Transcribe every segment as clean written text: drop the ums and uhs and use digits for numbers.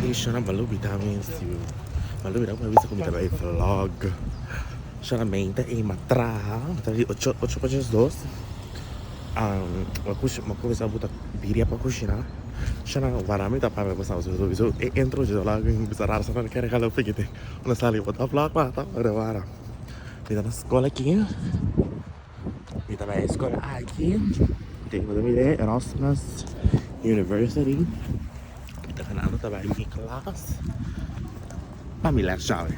Hey Shona ba lubida mi si ba lubida ku mi a bisa ku mi ta bai vlog. Shona meinta ei mi a traha mi ta di ocho ocho pa diesdos mi a kuminsá buta biria pa kushiná. Shona wara mi ta papia ku sa sowieso e intro dje vlog mi bisa rara sa nan kere kala pikiti unda sali bo ta vlog pa ta wara. Mi ta na skol aki. Mi ta bai skol aki den bo ta mira Erasmus University. Mi ta ganando ta bai mi klas pa mi les djawe.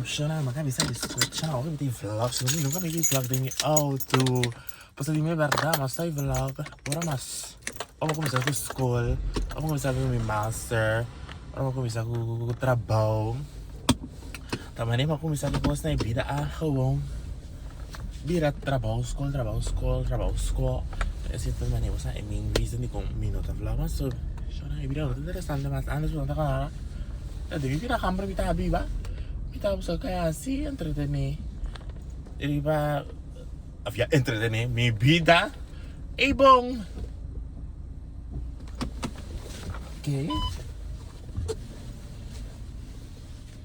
Shona, mi a kabisa di skucha ora mi tin vlog. Mi nunka mi tin vlog den mi auto. Pasobra di mi bèrdat mi a start vlog ora mas ora mi a kuminsá ku skol, ora mi a kuminsá ku mi master, ora mi a kuminsá ku trabou. Ta manera mi a kuminsá ku kos na e bida a gewoon bira trabou, skol, trabou, skol, trabou, skol. Esei ta manera bo sa e main reason dikon mi no ta vlog mas. So e bida no ta interesante mas. Antes bo no ta kòrda ta den mi bida hamber mi ta biba mi ta buska kaya hasi entretené riba. Avia entretené mi bida ei bon. Ke?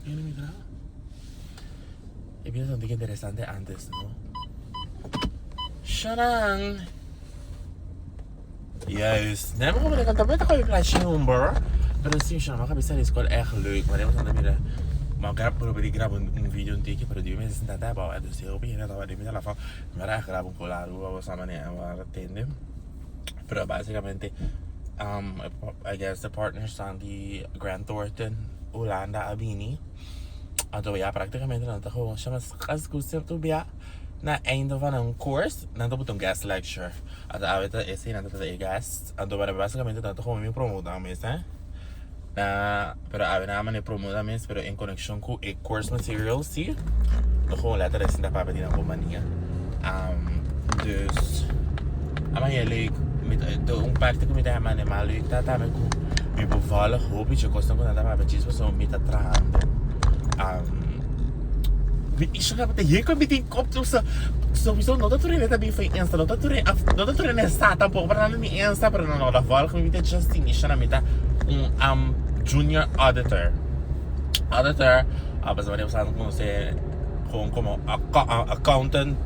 Mira mi graba. E bida ta un interesante antes, no? Shanan. Juist. Nee, maar ik kan het ook een humor. Pero sí, Shanan, maar ik heb school echt leuk. Maar ik was mira. Maar ik heb probeer grab un video un tiki, pero die mensen dat hebben, dus heel veel dat die mensen van, maar ik grab un colaro, we samen nee, maar atende. Pero básicamente, I guess the partners aan die Grant Thornton, Hulanda a bini. Anto ja, prácticamente nan ta gewoon, chama as na einde van een course, nan ta put un guest lecture. Anto awe ta esei nan ta e guest. Anto pero basicamente nan ta gewoon mi promota mes, hè. Na, pero awe nan a mane promota mes, pero en conexion cu e course materials, sí. No gewoon letterlijk sinta papia di nan compania. Dus, a mane leuk. Mi ta, de un parte cu mi ta mane mas leuk ta tambe cu mi por volg hopi dje cosnan cu nan ta papia djis pasobra mi ta trahando. Mi isha tabata hier cu mi tin kop tussen. Sowieso no ta tur hende ta bin for Insta, no ta tur no ta tur hende sa tampoco, pero nan mi Insta, pero nan no ta volg mi, mi ta Justin Isha, mi ta un um, junior auditor. Auditor, a pesar de boso conoce gewoon como accountant,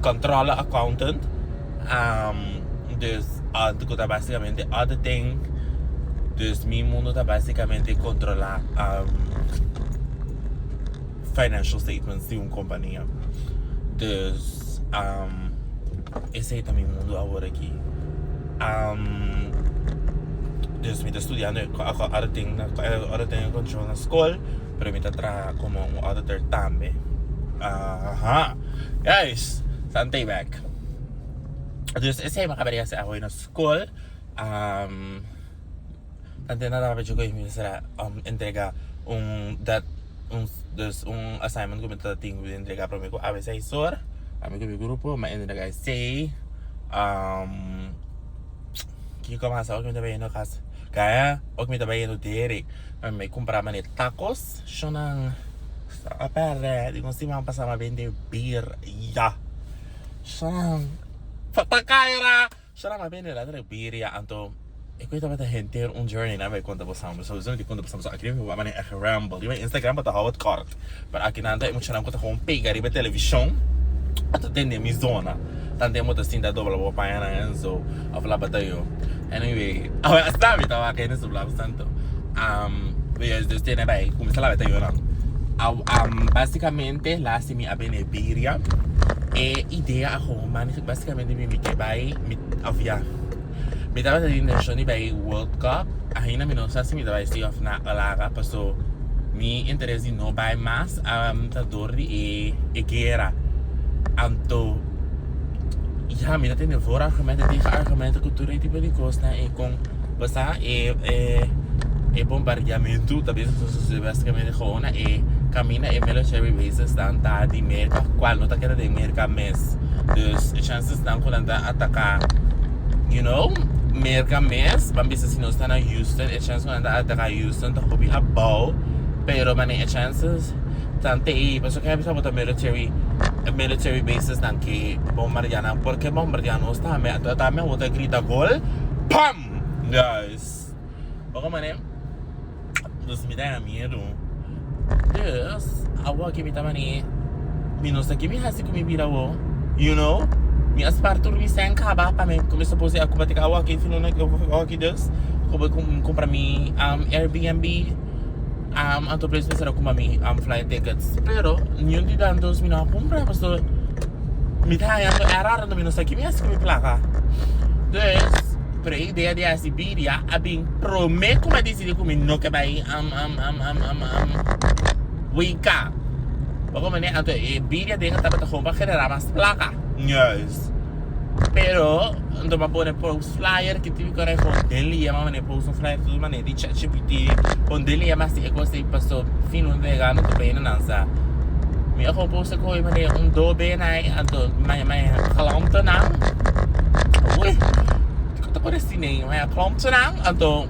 controller accountant. Dus audit cu ta basicamente auditing. Dus mi mundo ta basicamente controla financial statements di un compania. Dus esey ta mi mundo awor aki. Dus mi ta studiando auditing, auditing and control na school, pero mi ta traha como un auditor tambe. Aha. Guys, sante back. Dus esei mi a kaba di hasi awe na skol. Tante na tabata dje ku mi mester a entrega un dat un dus un assignment ku mi ta tin ku entrega prome ku awe seis or. Ami ku mi grupo mi a entrega esei. Kiko mas awor ku mi ta bayendo kas? Kaya awor ku mi ta bayendo dere mi kumpra mane tacos shonnan a pèrdè di un siman pasa mi a bende bir ya. Shonnan ta kaira. Shonnan a bende la tres birria anto e koe tabata henter un journey nan bai konta boso so mi di konta boso aki mi bai echt ramble riba Instagram bo ta hou het kort pero aki nan ta e muchanan ku ta gewoon pega riba televishon a ta tende mi zona tante bo ta sinta dobla bo pañanan en zo of laba tayo anyway awe asta mi ta wak hende su blab santo dus tene bai kuminsa laba tayonan basikamente lasi mi a bende birria e idea a gewoon man basikamente mi ke bai mi of ya Mi tabata di intencion di bay World Cup, ainda mi no sa si mi ta bay si of na laga paso mi interes di no bay mas ta door di e e guera. Anto ya mi ta tene voor argumenten tegen argumenten cu tur e tipo di cosnan y con bo sa e e e bombardeamentu ta bisa sosode basicamente gewoon na e caminda e military bases nan ta di Merca cual no ta keda den Merca mes. Dus e chances nan cu nan ta ataca you know Merca mes ban bisa si nos ta na Houston e chance cu nan ta ataca Houston ta hopi abao pero mane e chances tan te ey pasobra ke bisa bo ta military. E military bases nan ke bombardia nan por ke bombardia nos tambe anto tambe awor ta grita gol pam guys bo como ne dus mi ta haña miedu dus awor aki mi ta mane mi no sa ke mi hasi ku mi bida awor you know mi a spar tur mi sèn kaba pa mi kuminsa pose a kuba tika awor aki awor aki dus ku bo kumpra mi Airbnb. Anto preis mester a kumpra mi flight tickets. Pero niun di dan dos mi no a kumpra pasobra mi ta haña anto error anto mi no sa ki mi hasi ku mi plaka. Dus, pero e idea di hasi bidia a bin prome ku mi a disidi ku mi no ke bai WK. Bo komprende? Anto e bidia den tabata gewoon pa generá mas plaka. Juist. Pero, anto m'a pone post flyer ki tin kore gewoon den lia m'a mane post un flyer tur mane di ChatGPT pon den lia m'a hasi e kos ei paso fin un vegano ta bena nan sa mi a gewoon post e kos ei mane un dobe nai anto m'a m'a klantennan ui kiko ta por esi nei m'a klantennan anto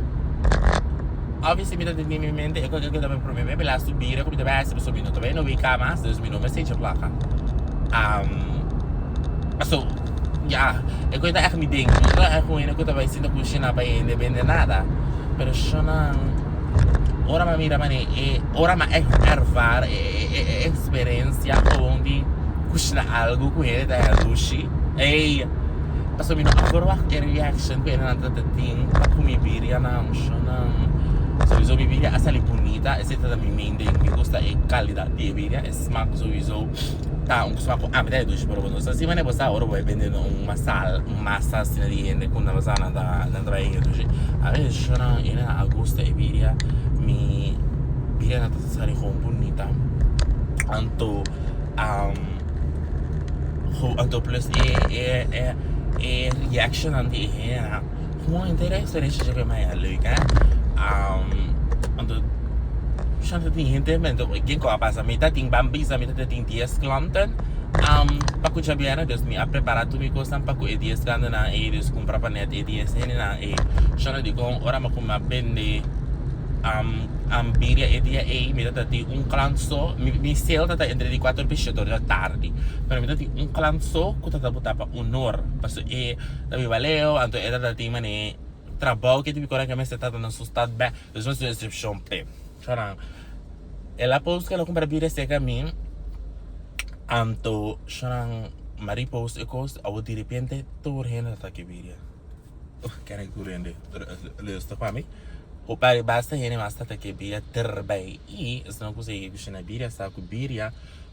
obviously mi ta tene mi mente e kos ei ta mi prome bes bela su bira ku mi ta bai hasi paso mi no ta bai no wk mas dus mi no mester echa plaka. Paso, ya, e koe ta echt mi ding. Mi no ta echt un hende ku ta bai sinta kushina pa hende bende nada. Pero shonnan, ora mi a mira manera e, ora mi a echt ervaar e e e eksperensia gewoon di kushina algu ku hende ta haña dushi, ey, paso mi no a verwacht e reaction ku hendenan ta tin pa ku mi birianan, shonnan. Souiso mi biria a sali bunita, esei ta mi main ding. Mi gusta e kalidat di e biria, e smak souiso. Ta un smak ku ami ta e dushi pero bo no sa si manera bo sa ora bo e bende na un masal un masa asina di hende ku nan sa nan ta nan ta bai hende dushi a veces shona e nan a gusta e biria mi biria nan ta sali gewoon bunita anto anto plus e e e e reaction nan di e hende nan gewoon henter e experiencia cu mi a leuk he anto shanta tin hende ken cu a pasa mi ta tin ban bisa mi ta tin dies klanten pa cu djabièrnè dus mi a prepara tur mi cosnan pa cu e dies klantennan ey dus cumpra pa net e dies hendenan ey shanta dicon ora mi a cuminsa bende biria e dia ey mi ta tin un klant so mi sale ta ta entre di cuater pa shete ora di tardi pero mi ta tin un klant so cu ta ta bota pa unor pasobra e Ta biba leu, anto e ta tin mane trabou ke tipi kora ke mester ta na su stad bek, dus nos tin excepcion p'e. Shorang, el a post ke el a kumpra bira serka mi, anto shorang m'a repost e kos, awor direpente tur hende ta ke biria. Kende tur hende? Luister pa mi. Hopi basta hende mas ta ke biria derbei i esnan ku sigui kushina biria sa ku biria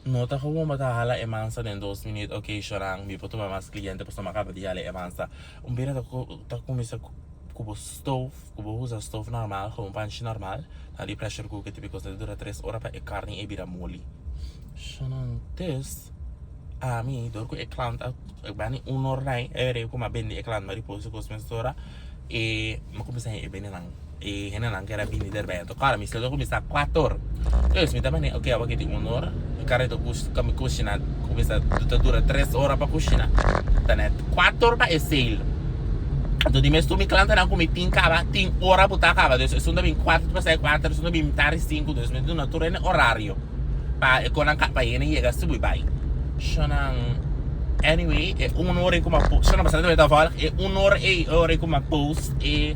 No ta gewoon bo ta hala e mansa den dos minuut, ok Shoran, mi por tuma mas cliente pasobra mi a caba di hala e mansa. Un bira ta ta cuminsa cu bo stoof, cu bo usa stoof normal, gewoon panchi normal, na di pressure cooker tipo cos, ta dura tres ora pa e carni e bira moli. Shonan, dus ami dor cu e klant a bani un or nai, e rei cu mi a bende e klant, mi a riposa cos mesora e mi a cuminsa haña e bendenan. E hendenan keda bini derbij. Anto kòrda mi selo kuminsá kuater or. Dus mi ta mane oke awor ki tin un or. Mi kara ta kushina kuminsá ta dura tres ora pa kushina. Ta net kuater or pa e sale. Anto di mes tur mi klantenan ku mi tin kaba tin ora ku ta kaba. Dus esun ta bin kuater pasá e kuater esun ta bin mitar di sinku. Dus mi ta duna tur hende orario pa e konan pa hende yega subi bai. Shonnan anyway e un ora ei ku mi a post shonnan bastante ta vòlg e un ora ei e ora ei ku mi a post e.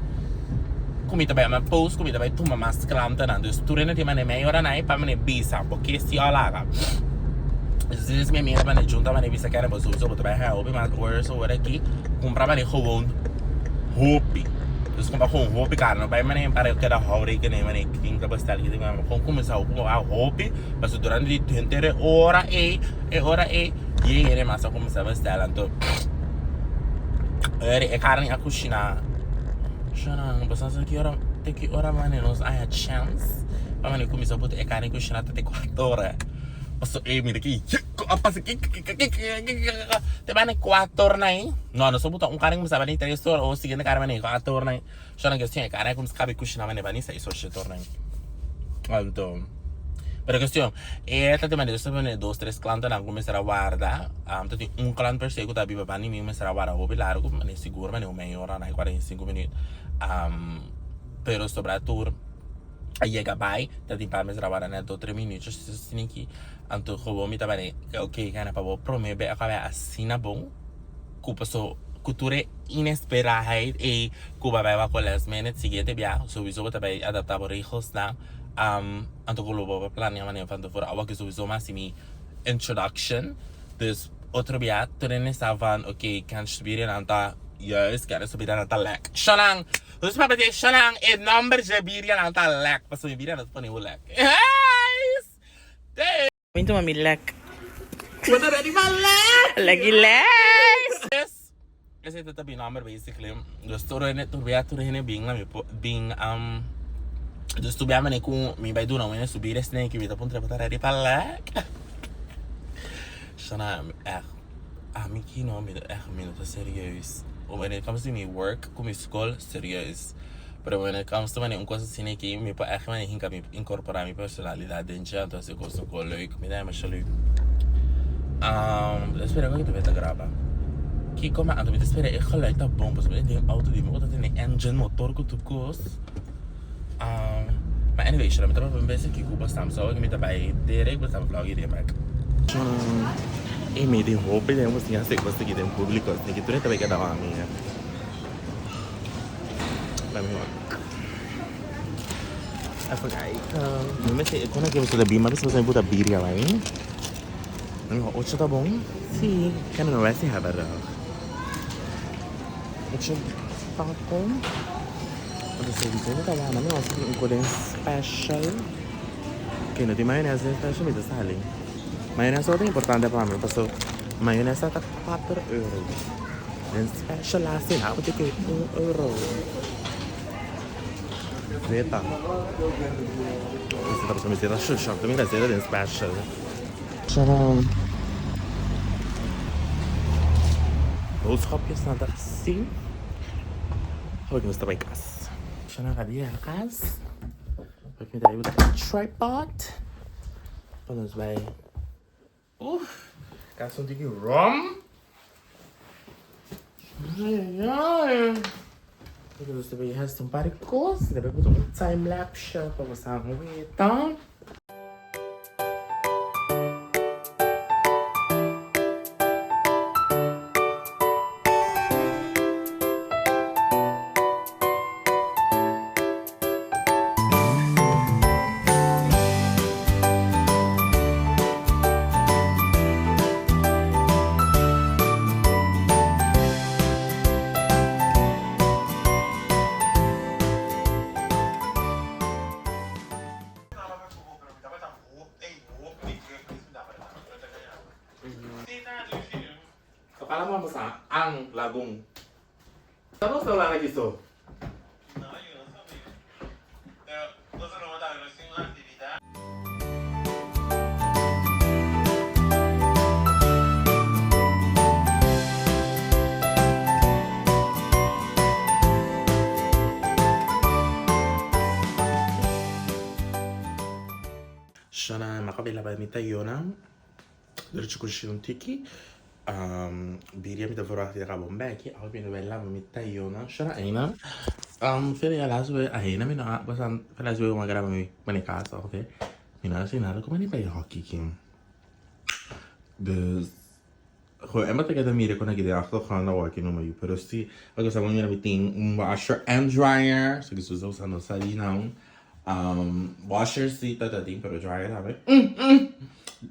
Ku mi ta bai ama post ku mi ta bai tuma mas klantenan. Dus tur hende tin mane mei ora nai pa mane bisa bo ke si o laga. Dus mi amiga mane junta mane bisa kere bo sowieso bo ta bai haña hopi mas orders awor aki. Kumpra mane gewoon hopi. Dus kumpra gewoon hopi karni. No bai mane para keda hou rekening mane kin ta bestel kin ta bestel. Gewoon kuminsá kumpra hopi pasobra durante di henter e ora ei e ora ei yei hende mas a kuminsá bestel anto e karni a kushiná. Shana, bo sa sa ki ora, te ki ora mane nos haña chance pa mane kuminsá buta e karni kushiná ta te kuater ora. Paso ey mira ki kiko a pasa ki ki ki ki te mane kuater ora nai. No, nos a buta un karni kuminsá bani tres ora o siguiente karni mane kuater ora nai. Shana ke sin e karni a kuminsá kabe kushiná mane bani seis ora shete ora nai. Anto, pero kestion, e ta te mane nos ta pone dos tres klantenan ku mester a warda. Ta tin un klant per se ku ta biba banda di mi ku mester a warda hopi largu, mane sigur mane un mei ora na 45 minuut. Pero sobra tur. A yega bai, ta tin pa mester a wara net do tres minuutjes asina aki. Anto gewoon mi tabata ok gana pa bo prome be a kaba asina bon ku paso ku tur e inesperaheid ey ku bo a bai wak last minute siguiente bia souiso bo ta bai adapta bo regelsnan anto ku lo bo planea manera van tevoren awor ki souiso mi a hasi mi introduction dus otro bia tur hende sa van ok kens su birianan ta juist kens su birianan ta lek shonan dus papia di shonan e nomber dje birianan ta lek pasobra mi birianan ta pone hu lek. Mi tuma mi lek. Bo ta ready pa lek? Leki lek. Yes. Esei ta mi nomber basically. Dus tur hende tur bia tur hende bin na mi bin dus tur bia mane ku mi bai duna un hende su bira esnan ki mi ta puntra bo ta ready pa lek? Shana echt ami ki no mi ta echt mi no ta serieus. When it comes to mi work ku mi skol serieus. Pero when it comes to mane un kos asina aki mi por echt mane hinka mi incorpora mi personalidad den dje anto hasi kos un leuk mi ta demasiado leuk. Ta spera ku ta graba kiko ma anto mi ta spera e geluid ta bon pasobra mi den auto di mi ku ta tene engine motor ku tur kos. Ma anyway shora mi ta papia un bes aki ku bo stam so mi ta bai direct bo stam vlog hierheen bek. E mi tin hopi den bo sin hasi kos aki den publico asina ki tur e ta bai keda wak mi. Let me look. Even kijken. Mi mester e kona ke boso ta bin, ma bisa boso mi puta birria bai. Mi ho ocho ta bon? Si, kan no resti hebben rug. Ocho taco. Want sowieso mi ta wana, mi wou un koden special. Oké, no tin mayonaise den special, mi ta sali. Mayonaise ta importante pa mi, paso mayonaise ta 4 euro. Den special asina bo tin ke un euro. Zeta. Zeta pasobra mi zeta shusha. Ta mira zeta den special. Sharon. Boodschapjes nan ta hasi. Hoy nos ta bai kas. Sharon a bira kas. Hoy mi ta bai buta tripod. Pa nos bai. Uff, kas un tiki rom. Ai ai ai. Porque nos ta bai hasi un par di kos. Ta bai buta un time lapse pa bo sa weta. Kapala mo sa ang lagong. Tapos na wala na giso. Shana makabila ba mi tayonan. Dor cu shi un tiki biria mi ta verwacht di raba un beki awe mi ta bai laba mi tayonan shora aina fere ya laatste week aina mi no a pasan fere laatste week mi a graba mi mane casa oke mi no a haci nada como ni bai hockey ki dus gewoon en ta keda mira con aki den achtergrond awor aki numa yu pero si ora cu sa mira mi tin un washer and dryer so ki sa no sa di now. Washer si ta ta tin pero dryer tambe.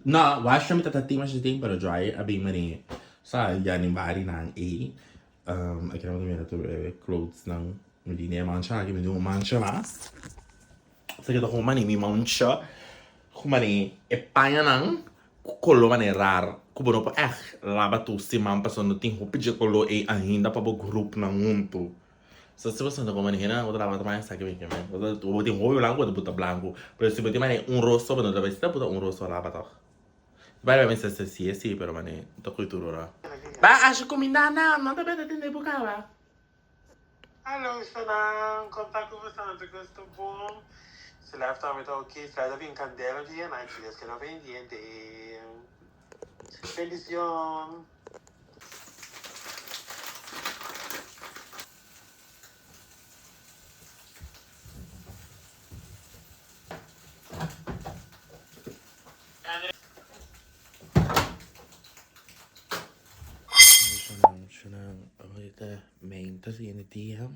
No, washer mi ta ta tin masha tin pero dryer a bin mane sa januari nan ei. Aki nan bo ta mira tur e clothes nan. Mi tin e mancha aki, mi tin un mancha mas. Esaki ta como mane mi mancha ku mane e pañanan ku kolo mane rar ku bo no por ègt laba tur siman pasobra no tin hopi dje kolo ei ainda pa bo grup nan huntu. So si bo sinta como hende ku ta laba ta maya esaki mi kimen. Bo tin hopi blanku bo ta buta blanku. Pero si bo tin mane un roso bo no ta bay sinta buta un roso laba tok. Bay bay mi sa si e si pero mane ta koy tur ora. Ba asha kuminda nan no ta beta tende bo kaba. Hallo Salam, kon ta ku boso? Tur kos ta bon? Si life tambe ta ok, si life ta bin kandela dia na Dios keda pendiente. Bendicion. Ta siguiente dia.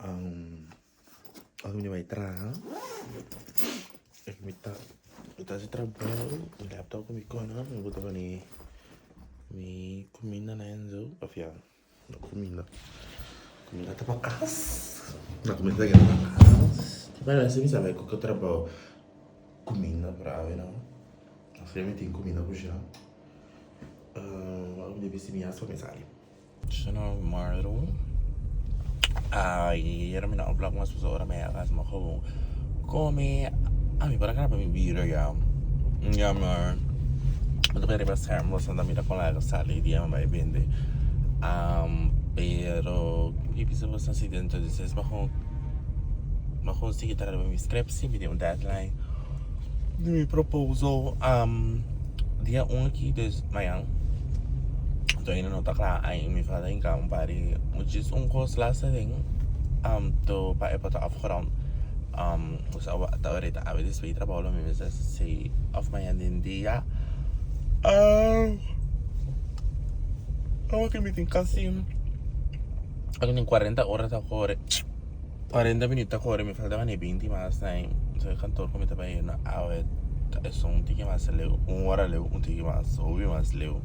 Um, als mi bai traha, ik mi ta, mi ta hasi trabou, mi laptop ku mi kona, mi buta pone mi kuminda na enzo, of ya, no kuminda, kuminda ta pa kas, no kuminda ta pa kas. Bueno, si mi sa bai ku trabou, kuminda por awe no, asina mi tin kuminda ku sha. Um, mi debe si mi yas pa mi sali. Sono Marlo. Ayer mi no vlog mas pasobra ora mi a kas mi gewoon come. A mi por a graba mi video ya. Ya maar mi ta pone riba scherm boso ta mira kon laga sali dia mi bai bende. Pero mi bisa boso si dentro di ses mi gewoon mi gewoon sigui traha riba mi scriptie. Mi tin un deadline di mi proposal. Dia un aki dus mañan. Anto ainda no ta kla ai mi falta hinka un par di djis un kos laatste ding to pa e por ta afgerond. Dus awa ta ahorita awe despues di trabou lo mi mester hasi of mañan den dia. Awa ke mi tin kasi awe tin 40 ora ta kore 40 minuut ta kore mi falta mane 20 mas na e kantoor ku mi ta bai awe ta esun tiki mas leu un ora leu un tiki mas hopi mas leu.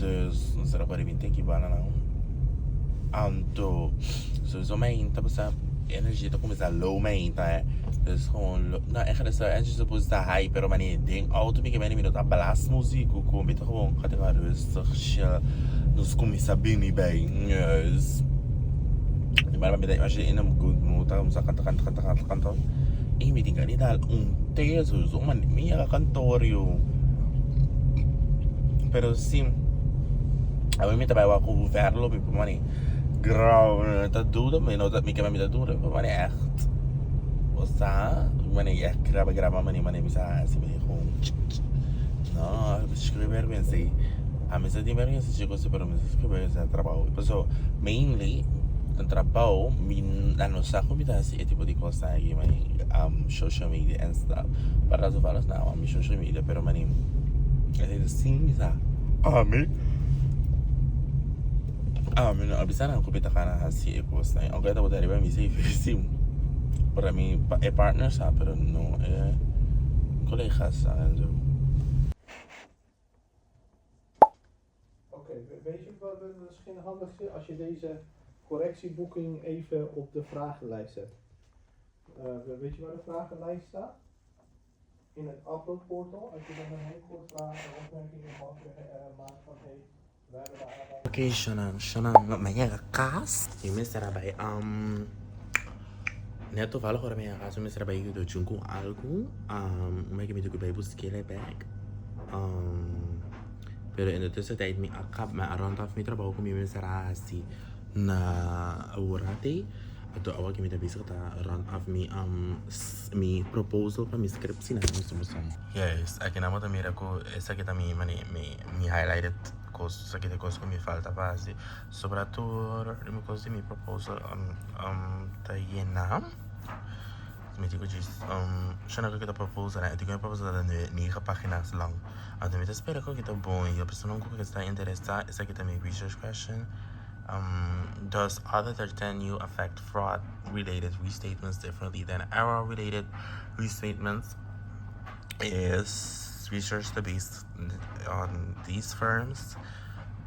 Dus nos ta kore binti aki banda nan. Anto sowieso mainta pasobra energia ta kuminsá low mainta eh. Dus gewoon low, no eigenlijk sa energy suppose ta high pero manera den auto mi ke bini mi no ta blas muziek ku mi ta gewoon kate maar rustig chill. Nos kuminsá bini bij. Yes. Maar mi ta imagine in een good mood ta kuminsá kanta kanta kanta kanta kanta. I mi tin gana di dal un te sowieso man mi yega kantoor yu. Pero si awe mi ta bai wak ku verlo mi por mane grauw ta duda mi no ta mi kema mi ta duda mi por mane echt osa mane echt graba graba mane mane mi sa hasi mi gewoon no schrijf vergwensa ami sa tin vergwensa si cosa pero mi sa schrijf vergwensa trabou paso mainly na trabou mi a no sa ku mi ta hasi e tipo di kosnan aki mane social media en stuff para toevallig na mi social media pero mane esei ta sin mi sa ami ami no a bisa nan ku mi ta kana hasi e kosnan aunke tabata riba mi cv si pero mi e partner sa pero no e colegas sa en zo. Oké, weet je wat misschien handig is? Als je deze correctieboeking even op de vragenlijst zet. Weet je waar de vragenlijst staat? In het uploadportal. Als je dan een heleboel vragen en opmerkingen mag maken van hey, wij hebben daar aanleiding. Oké, Shonan, Shonan, mi a yega kas. Mi mester a bai um, net toevallig ora mi a yega kas mi mester a bai yuda Jun ku algu. Um, un meki mi tin ku bai busk'e bek. Um, pero in de tussentijd mi a kap, mi a rond af mi trabou ku mi mester a hasi na Awurate. Anto awor ki mi ta bezig ta rond af mi um, mi proposal pa mi scriptie na mi musu. Yes, aki nan bo ta mira ku esaki ta mi mane mi mi highlighted kos, esaki ta e kos ku mi falta pa hasi. Sobra tur mi kos di mi proposal um um ta yena. Mi tin ku djis um shona ku ta proposal e tin ku e proposal ta negen paginas lang. Anto mi ta spera ku ta bon y e personanan ku ta interesa esaki ta mi research question. Does auditor tenure affect fraud related restatements differently than error related restatements? Is research based on these firms?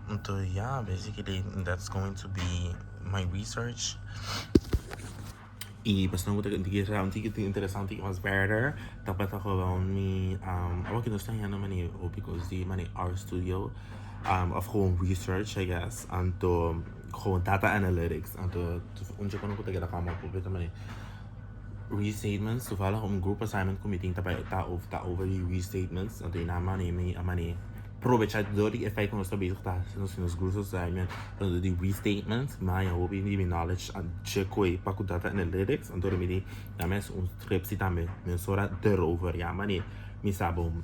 Anto ja, basically that's going to be my research. Y personanan cu ta un tiki interesa un tiki mas verder tabata gewoon mi awor ki nos ta hendo mane hopi cos di mane R-studio of gewoon research I guess anto gewoon data analytics anto un dje cu ta keda come up hopi ta mane restatements toevallig un group assignment cu mi tin ta ta over di restatements anto y nan mane mi a mane Probecha dor di e feit ku nos ta bezig ta hasi nos nos grupo assignment rondó di restatements, mi haña hopi di mi knowledge a dje koe pa ku data analytics, anto mi di ya mes un scriptie tambe mi sora derover ya mane mi sa bon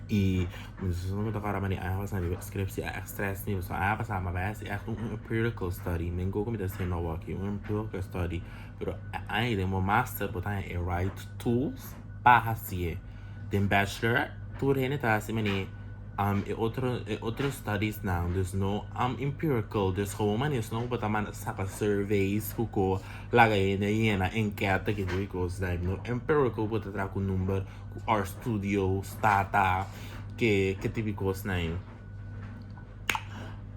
i mi ta kòrda mane aña pasá mi scriptie a ègt stress mi pasobra aña pasá mi a bai hasi ègt un empirical study men ku mi ta hasiendo awor aki un empirical study pero aña den bo master bo ta haña e right tools pa hasié. Den bachelor tur hende ta hasi mane. E otro e otro studies nan dus no empirical dus gewoon manera sino bo ta manda saka surveys ku ko laga hende yena enketa ke dje kos dai no empirical bo ta traha ku number ku R studio stata ke ke tipo di kos nan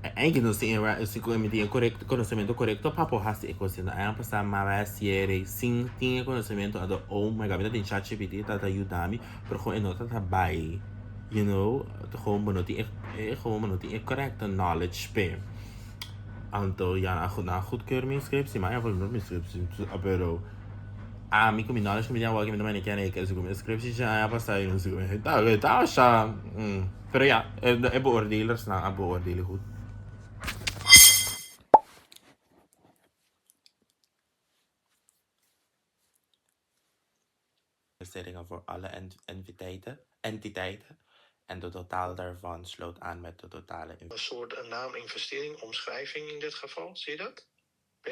Eigenlijk no tin e si ku mi tin e korekto konosementu korekto pa por hasi e kos aña pasá mi a bai hasié sin tin e konosementu anto oh my god mi ta tin chatgpt ta ta yuda mi pero gewoon e no ta ta bai you know gewoon bo no tin e gewoon bo no tin e korekto knowledge p'e anto ya nan a goedkeur mi scriptie mi a evaluer mi scriptie pero ami ku mi knowledge ku mi tin awor mi ta manda kende e ku mi scriptie aña pasá i no ta asha. Pero ja, e beoordelersnan a beoordelen goed. Investeringen voor alle entiteiten, entiteiten en de totaal daarvan sloot aan met de totale Een soort een naam, investering, omschrijving in dit geval. Zie je dat? B?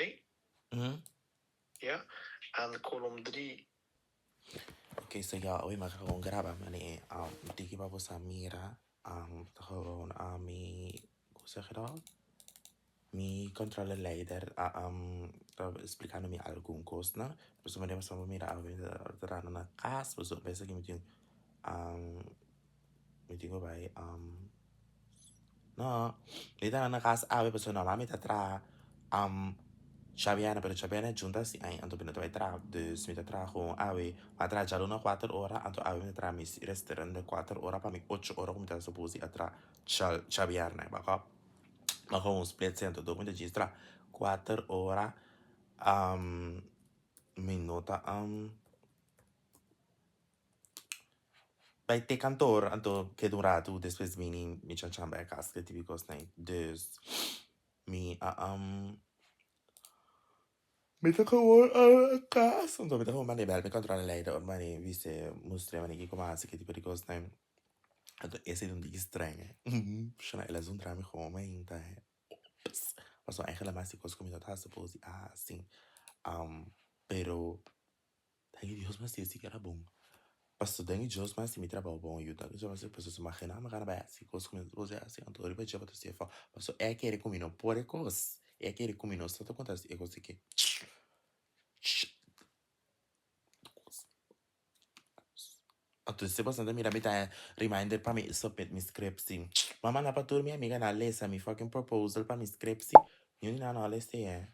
Ja. Aan kolom 3. Oké, so ja, awe m'a gewoon graba mane tiki pa boso a mira ta gewoon mi, hoe zeg je dat? Mi controleleider a ta explicando mi algun cosnan. Pasobra mi a mira awe ta trahando na cas, pasobra bes aki mi tin mi tin cu bay no, mi ta na cas awe pasobra normal mi ta traha djabièrnè pero djabièrnè djunta si ai anto mi no ta bai traha dus mi ta traha gewoon awe mi a traha djaluna kuater ora anto awe mi ta traha mi resterende kuater ora pa mi ocho ora ku mi ta suppose di a traha djabièrnè bako mi a gewoon split si anto mi ta djis traha kuater ora mi no ta. Bai te kantoor anto keda un ratu despues bini mi chanchan bai kas ke tipo kosnan dus mi a mi ta gewoon kas anto mi ta gewoon manda e bel mi controla leider ora mane bis'e mustr'e mane kiko mi a hasi ke tipo di kosnan anto esei ta un diki streng shona el a zundra mi gewoon mainta ops pasobra eigenlijk mi a hasi kos ku mi no ta suppose di a hasi pero. Danki Dios mas si kera bon. Paso danki Dios mas si mi trabao bon yu. Danki Dios mas paso si magina mi gana bai hasi kos ku mi no ta hasi anto riba dje bo ta siña fo. Paso e a kere ku mi no por e kos. E a kere ku mi no sa ta konta e kos aki. Anto si boso ta mira mi ta reminder pa mi submit mi scriptie. Mi a manda pa tur mi amiganan lesa mi fucking proposal pa mi scriptie. Niun di nan no a lesa e.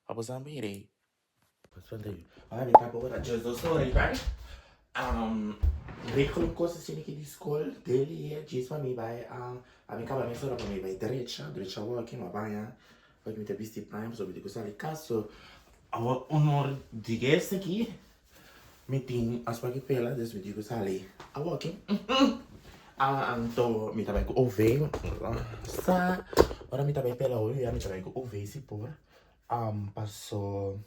Pa bo sa mire. Regel un kos asina ki di skol deli e djis pa mi bai a mi kaba mesora pa mi bai drecha drecha awor aki mi a baña pasobra mi ta bisti paña pasobra mi tin ku sali kas so awor un or di dies aki mi tin afspraak ku pela dus mi tin ku sali awor aki anto mi ta bai ku OV sa ora mi ta bai pela hopi mi ta bai ku OV si por Paso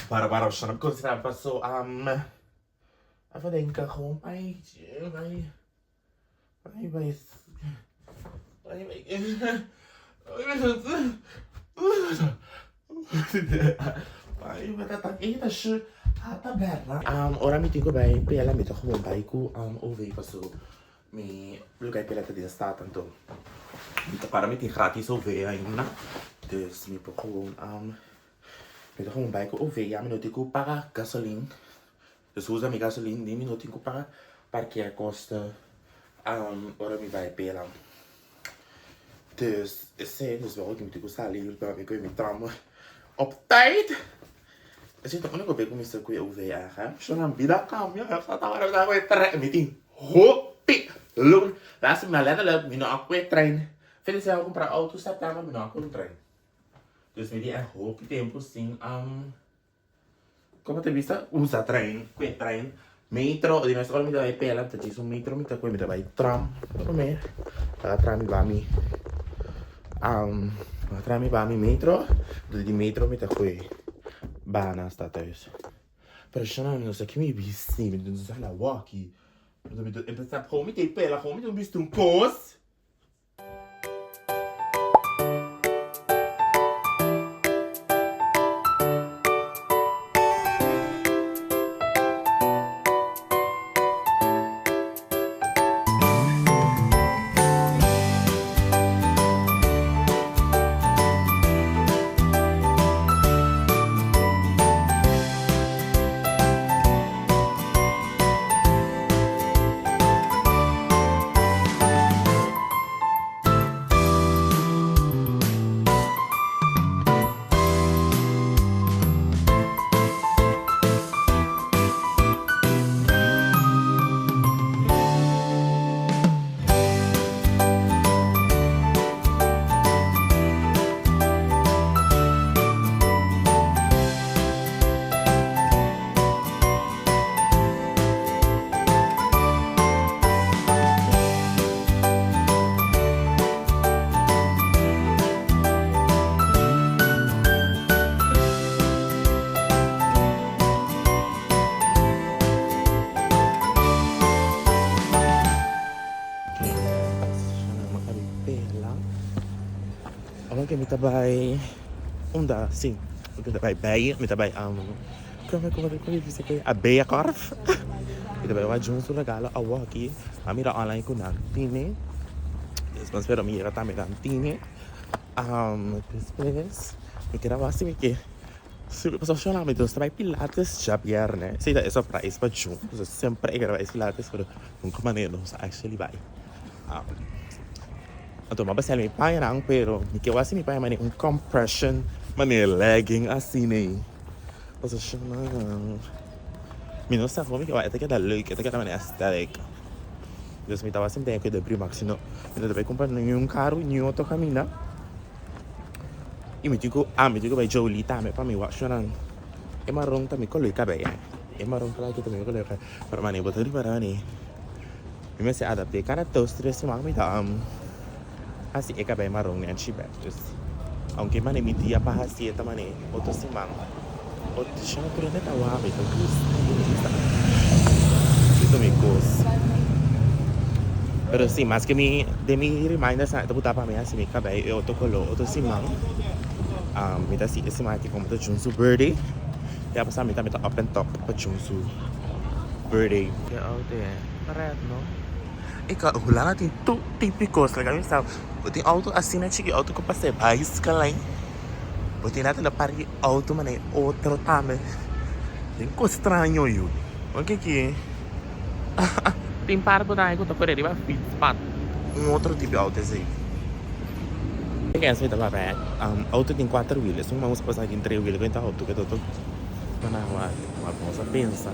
Para para snap ko sila paso even denken gewoon bai bai bai bai bai bai bai ta ta shi ta bera ora mi tin ku bai pela mi ta gewoon bai ku OV paso Mi lugar pela ta den stad anto mi ta para mi tin gratis OV ainda dus mi por gewoon mi ta gewoon bai ku OV ya mi no tin ku paga gasolin dus usa mi gasolin ni mi no tin ku paga parkeerkosten ora mi bai pela dus esei dus mi tin ku sali pa mi kohe mi tram op tijd. Esei ta úniko bes ku mi sa ku e OV eigenlijk. Shona bida kambia sa tabata mi ta kohe trein mi tin hopi luna laatste mi a letterlijk mi no a kohe trein feliz a kumpra auto september mi no a kohe un trein dus mi tin e hopi tempu sin komo ta bisa usa trein kohe trein metro di mes ora mi ta bai pela ta djis un metro mi ta kohe mi ta bai tram prome ta tram mi ba mi tram mi ba mi metro di metro mi ta kohe bana hasta thuis. Pero shana mi no sa ki mi bisti, mi no sa la waki. Mi ta empezá gewoon mi ta pela, gewoon mi ta bisti un kos. Awor ke mi ta bai unda? Si, mi ta bai bij, mi ta bai como como como bisa ke a Bijenkorf. Mi ta bai wak Jun su regalo awor aki. A mira online ku nan tine. Despues pero mi yega tambe nan tine. Despues mi keda wak si mi ke si mi pasobra shona mi nos ta bai pilates djabierne. Esei ta e surprise pa Jun. Pasobra semper e kere bai pilates pero nunka manera nos a actually bai. Anto mi a basel mi pañanan pero mi ke wak si mi paña manera un compression manera legging asina ei. Pasobra shona mi no sa kon mi ke wak e ta keda leuk e ta keda manera aesthetic. Dus mi tabata sinti ku e Primark sino mi no ta bai kumpra niun karu niun otro kaminda. I mi tin ku ah mi tin ku bai Jolie tambe pa mi wak shona e maron ta mi kolor kabei e maron kla aki ta mi kolor kabei pero mane bo ta ripara mane mi mester adapte kada dos tres siman mi ta hasi e kabei maron nechi bek dus aunke mane mi dia pa hasi e ta mane otro siman otro shon pero ta wak mi ta gusta mi gusta mi mi kos pero si maske mi den mi reminders nan e ta buta pa mi hasi mi kabei e otro kolor otro siman mi ta hasi e siman aki komo ta Jun su birthday ya pasá mi tambe ta up and top pa Jun su birthday. Ke auto e red no. E ka Hulanda tin tur tipo di kos. Laga mi sa bo tin auto asina chiki auto ku pasa e baiskal ai. Bo tin later na parke auto manera otro tambe. Tin kos straño yu. Oke ki tin par ku ta ku ta kore riba fietspad. Un otro tipo di auto esei. Auto tin kuater wiel. Esun ku a pasa tin tres wiel ku e ta auto ku e ta otro. Nos a pensa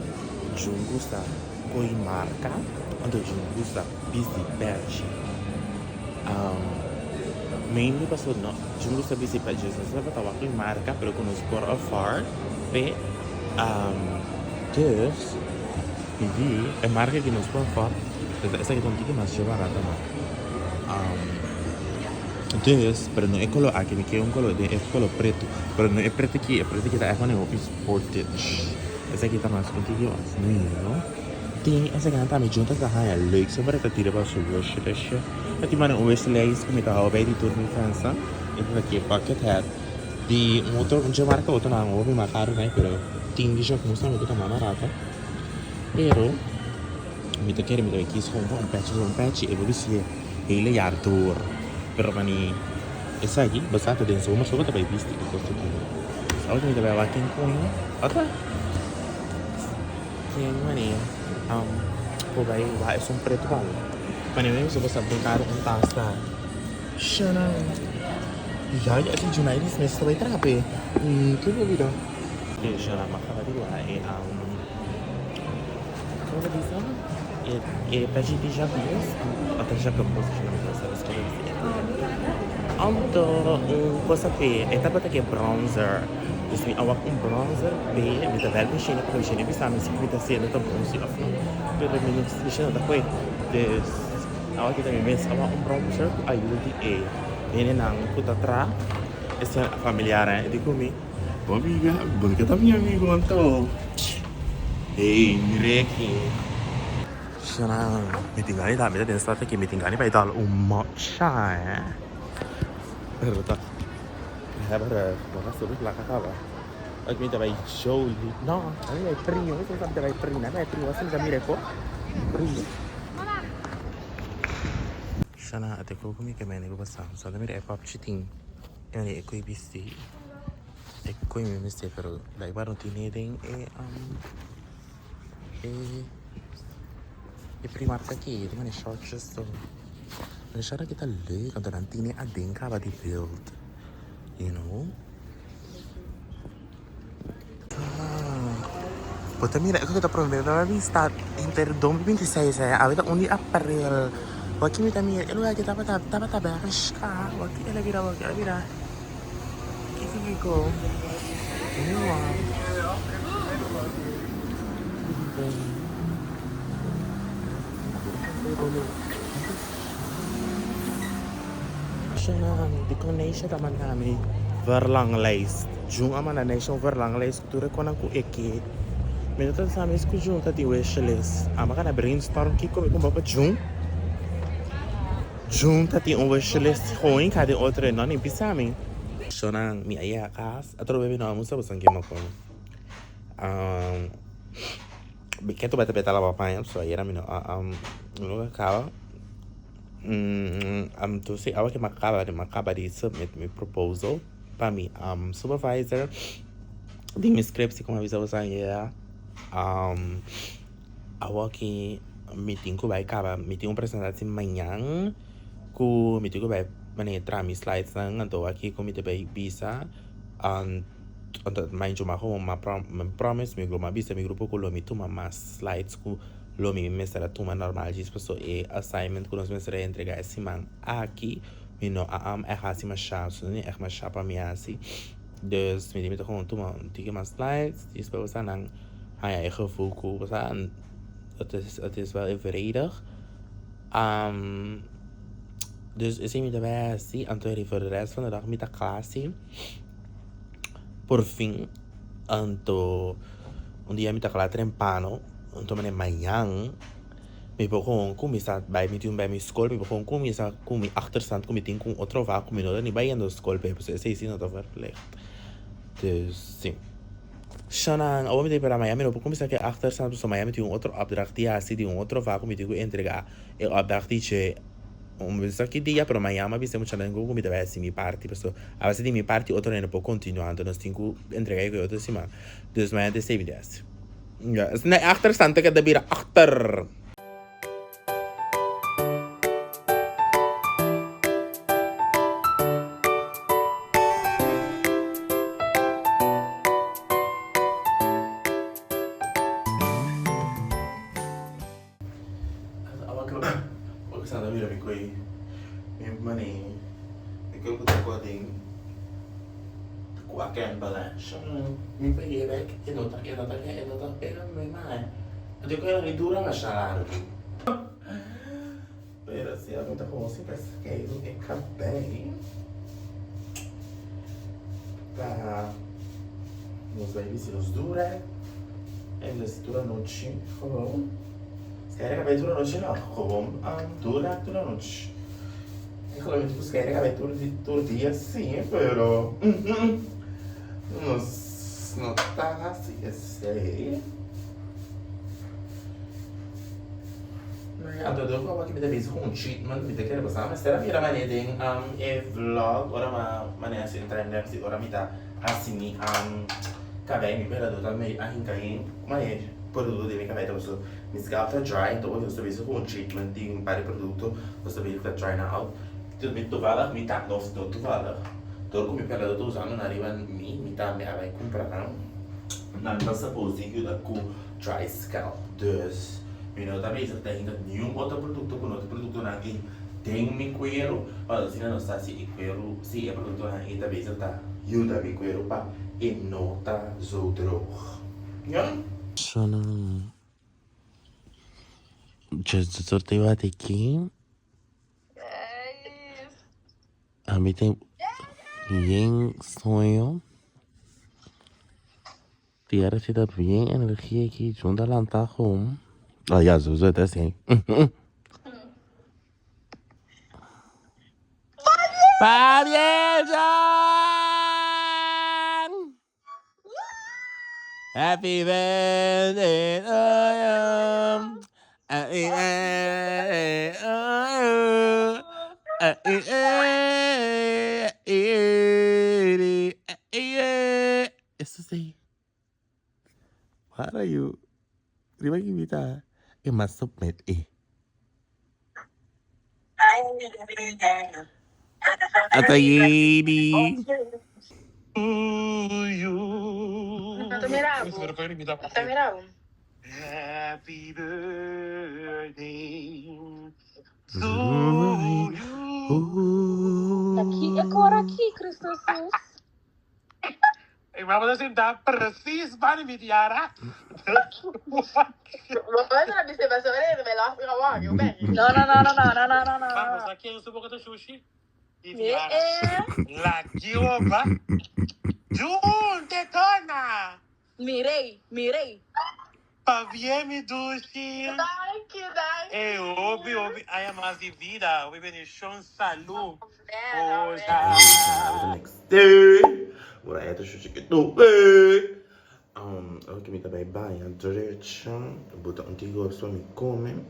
Jun gusta koi marka anto Jun gusta bisti pèchi. Mainly pasobra no Jun gusta bisti pèchi nos no tabata wak koi marka pero ku nos por afford p'e dus mi di e marka ku nos por afford esaki ta un tiki mas barata no. Dus, pero no e color aki, mi kier un color den e color preto. Pero no e preto aki, e preto aki ta echt manera hopi sportage. Esaki ta mas un tiki mas nuevo. Tin esakinan tambe junta ta haña leuk, semper e ta tira pa su wishlistje. E tin manera un wishlist ku mi ta hou bij di tur mi friendsnan. E ta aki e bucket hat di un otro, un dje marka otro nan hopi mas karu nai, pero tin di Jacquemus tambe ku ta mas barata. Pero mi ta kere mi ta bay kies gewoon pa un pechi, un pechi e bo bistié hele jaar door. Pero mani esaki bo sa ta den zomer so bo ta bay bisti e kos aki. Sa mi ta bay wak ken koño ota ken mani por bay wak esun preto pa mi. Mani mi so bo sa den karo un tas ta shana. Ya ya esi Junairis mes ta bay traha p'e. Ke bo bira? Shana mi a kaba di wak e. Como ta bisa? E e pechi di Jacobus, ota Jacobus Anto un cosa pe e tabata ke bronzer. Dus mi a wak un bronzer pe mi ta bel Michelle pasobra Michelle a bisa mi si mi ta haciendo ta bon si of no. Pero mi no Michelle no ta koe. Dus awa kita mi mes a wak un bronzer ku ayuda di e hendenan ku ta traha esnan familiar e di ku mi. Bo amiga, bo no ke ta mi amigo anto. Hey, mira aki. Shana, mi tin gana di dal, mi ta den stad aki, mi tin gana di bai dal un matcha, eh. Pero ta, mi heba ref, bo ta subi plaka kaba. Aki mi ta bai Jolie, no, mi bai Prio, mi ta bai Prio, mi bai Prio, mi ta mira e ko, Prio. Shana, ate koko mi ke mene ku basa, sa ta mira e papchi tin. E e koe bisti e koe mi mester pero blijkbaar no tine den e e e Primark aki e mane shortjes so e short aki ta leuk anto nan tine aden kaba di build you know. Bo ta mira e ku ta prome bia bista henter 2026 eh awe ta un di april bo aki mi ta mira e lugar aki tabata tabata bershka bo aki el a bira bo aki el a bira kiko kiko niwa Dikon Neisha ta manda mi verlanglijst. Jun a manda Neisha un verlanglijst ku tur e konan ku e ke. Mi no ta sa mes ku Jun ta tin wishlist. Amo a gana brainstorm kiko mi kumba pa Jun. Junta tin un wishlist gooi ka den otro e no ni bisa mi. Shonan mi a yega kas atrobe mi no a musa boso ke mi a kome. Mi ke toba ta laba paña so ayera mi no a mi no a kaba. Anto si awe ke mi a kaba mi a kaba di submit mi proposal pa mi supervisor di mi scriptie ku mi a bisa boso ayera. Awoki mi tin ku bai kaba mi tin un presentatie mañan ku mi tin ku bai manera traha mi slides nan anto aki ku mi ta bai bisa anto mainchu mi a komo mi promise mi grupo mi a bisa mi grupo ku lo mi tuma mas slides ku lo mi mester a tuma normal djis paso e assignment ku nos mester a entrega e siman aki mi no a ègt hasi masha so no ègt masha pa mi hasi dus mi di mi ta komo tuma un tiki mas slides djis pa bo sa nan. Haña e gevoel ku bo sa het is wel evenredig. Dus esei mi ta bai hasi anto riba de rest van de dag mi ta kla si. Por fin anto un dia mi ta kla trempano anto manera mañan mi por gewoon kuminsá bai mi tin bai mi skol mi por gewoon kuminsá ku mi achterstand ku mi tin ku un otro vak ku mi no ta ni bayendo skol p'e pasobra esei si no ta verplicht. Dus si. Shanan, awor mi ta pera Miami no por cuminsa cu e achterstand pasobra Miami tin un otro opdracht di haci di un otro vak cu mi tin cu entrega e opdracht di dje un bisa ki dia pero mañana mi a bisa e muchanan cu mi ta bay haci mi parti pasobra a base di mi parti otro hende por continua anto nos tin cu entrega e cu e otro siman dus mañana ta esey mi ta haci. Ya, esnan e achterstand ta keda bira achter. Pero si ami ta como si pesqueiro e cabei pa nos bai bisti nos dura en nos dura nochi gewoon. Skeire cabei dura nochi no, gewoon dura dura nochi. E solamente cu skeire cabei tur tur dia si, pero nos no ta haci esey. Anto dor ku awor mi ta bezig ku un treatment mi ta kere pasá mester a mira manera den e vlog ora mi a manera hasi un time lapse di ora mi ta hasi mi kabei mi pelador ta medio a hinka den manera produkto den mi kabei ta pasobra mi scalp ta dry anto ora mi ta bezig ku un treatment di un par di produkto ku ta bezig ta dry nan out mi toevallig mi ta no no toevallig dor ku mi pelador ta usando nan riba mi mi tambe a bai kumpra nan nan ta suppose di yuda ku dry scalp. Dus, mi no ta bezig ta hinka niun otro produkto ku no ta produktonan ei den mi kueru, pasobra asina no sa si e kueru, si e produktonan ei ta bezig ta yuda mi kueru pa e no ta zo droog. Ya? Sonan just sorteo aki. Ami tin bien soño. Tierra si ta bien energia aquí. Junta lanta home. Ah, ya, zo zo, dat is Pabien, John! Happy birthday to you. Happy birthday to you. Happy birthday. Eso sí. What are you? Riba ki bita e mas submit e. Ata yedi. No ta mira bo. No ta mira bo. Happy birthday to you. Ta ki e kor aki, Cristo Jesus? E mama ta sentá precies banda mi Tiara. No, no, no, no, no, no, no, no, no. Mama, sa ken su boca ta shushi? Di Mi Tiara. e. La Giova. Jun, te torna. Mi rei, mi rei. Pabien mi dushi. Bye. Danki, danki. Ey, hopi, hopi aña mas di vida, hopi bendicion, salud. Amen, Forsa. amen. The next day, ora e ta shushi ki tope. Ora ki mi ta bai baña drecha, bota un tiki kos pa mi come.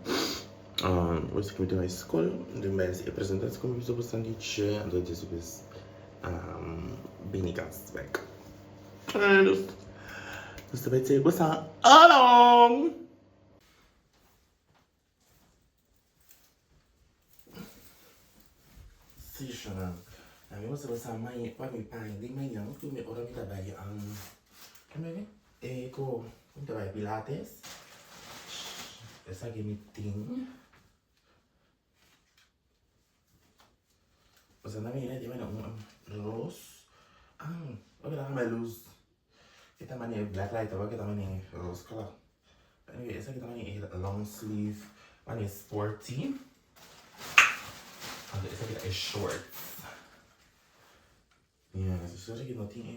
Ora ki mi ta bai skol, mi bai hasi e presentatie ku mi bisa boso di dje, anto despues bini kas bek. Dus ta bai take boso along. Sí, Sharon. A mi gusta basa mai pa mi pai di mañan ku mi ora mi ta bai kome mi e ku mi ta bai pilates. Esaki mi tin. Boso na mira di mane un ros. Ah, oke ta kamba luz. E ta mane black light oke ta mane ros color. Anyway, esaki ta mane e long sleeve, mane sporty. Anto esaki ta e shorts. Yeah, so esaki no tin e.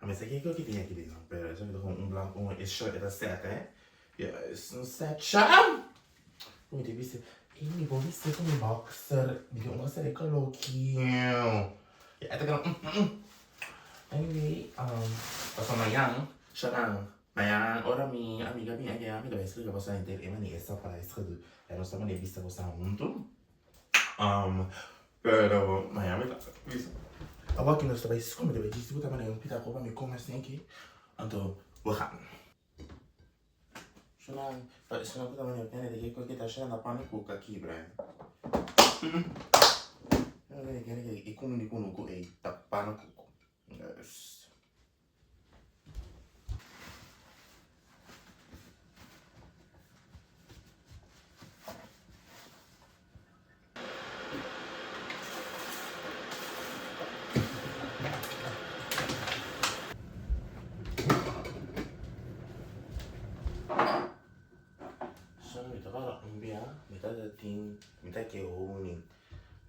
A mester ke ki tin aki den, pero esaki ta kon un blanco, un e shirt e ta set eh. Ja, es un set cha. Mi te bisa, ey mi por bisa ku mi boxer, mi tin un boxer e kolo ki. Ja, e ta keda Anyway, pasobra mañan, shanan, mañan ora mi amiga bin aki mi ta bai splika boso henter e manera e surprise gedoe. En nos ta manera bisa boso huntu. Pero mañana mi ta bisa. Awor aki nos ta bai skol, mi ta bai djis ku ta manera un pita kopa mi kome asin aki. Anto we gaan. Shona, shona ku ta manera kende de ke koke ta shona ta pane ku ka kibra. Shona kende kende ke e kunu di kunu ku ei ta pane ku. Yes. So mi ta para un bia, mi ta tin, mi ta ke honing.